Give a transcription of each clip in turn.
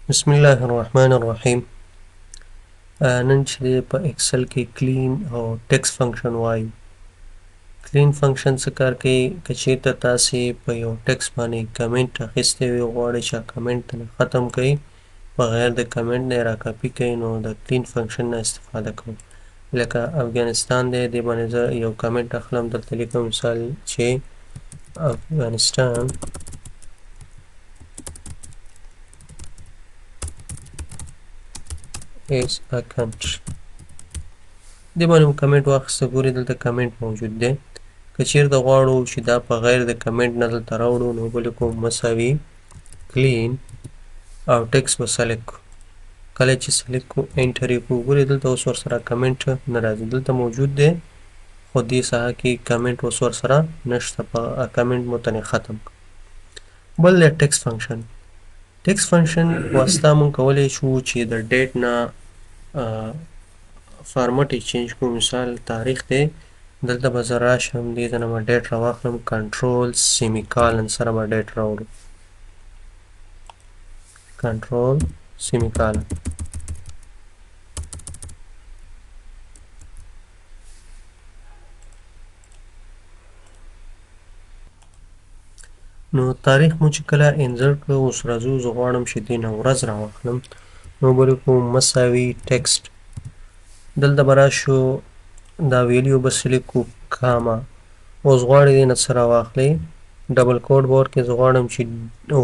بسم الله الرحمن الرحیم. نن چې دی په اکسل کې کلین او ټیکس فنکشن وایو. کلین فنکشن څه کار کوي؟ که چیرته تاسې په یو ټیکس باندې کمنټ اخیستی وي، غواړئ چې کمنټ ترې ختم کړئ، بغیر د کمنټ نه یې راکاپي کړئ، نو د کلین فنکشن نه استفاده کوو. لکه افغانستان دی، دې باندې زه یو کمنټ اخلم، دلته لیکم مثال چې افغانستان is a country. دې باندې مو کمنټ واخیسته، ګورئ دلته کمنټ موجود دی. که چیرته غواړو چې دا په غیر د کمنټ نه دلته راوړو، نو به لیکو مساوي کلین او ټیکس به سلیکټ کړو. کله چې سلیکټ کړو انټر یې کړو، ګورئ دلته اوس ورسره کمنټ نه راځي، دلته موجود دی خو دې ساحه کې کمنټ اوس ورسره نشته، په کمنټ مو تنې ختم کړ. بل دی ټیکس فنکشن. ټیکس فنکشن واسطه مونږ کولی شو چې د ډیټ نه فارمټ یې چینج کړو. مثال تاریخ دی، دلته به زه راشم، دې ځای نه به ډیټ راواخلم، کنټرول سیمی کالن سره به ډیټ راوړو، کنټرول سیمی کالن. نو تاریخ مو چې کله انزرټ کړو، اوس راځو زه غواړم چې دې نه ورځ راواخلم، نو به لیکو مساوي ټیکسټ، دلته به راشو دا ویلیو به سلیکټ کړو کاما، اوس غواړئ دې نه څه راواخلئ، ډبل کوډ به ورکړئ، زه غواړم چې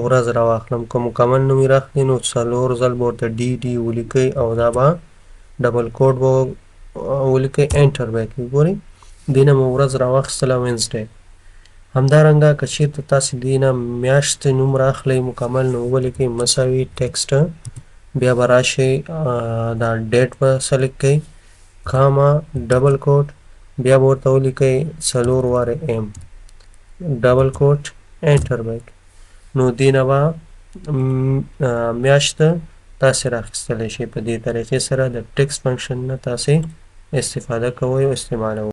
ورځ راواخلم، که مکمل نوم یې راخلئ نو څلور ځل به ورته ډي ډي ولیکئ او دا به ډبل کوډ به ولیکئ، انټر به یې کړئ. ګورئ دې نه مو ورځ راواخیستله وینسډی. همدارنګه که چیرته تاسې دې نه میاشتې نوم راخلئ مکمل، نو ولیکئ مساوي ټیکسټ، بیا به راشئ دا ډیټ به سلیکټ کړئ، کاما ډبل کوټ، بیا به ورته ولیکئ څلور وارې ایم ډبل کوټ انټر به یې کړئ. نو دې نه به میاشت تاسې راخیستلی شئ. په دې طریقې سره د ټیکس فنکشن نه تاسې استفاده کوئ او استعمالوئ.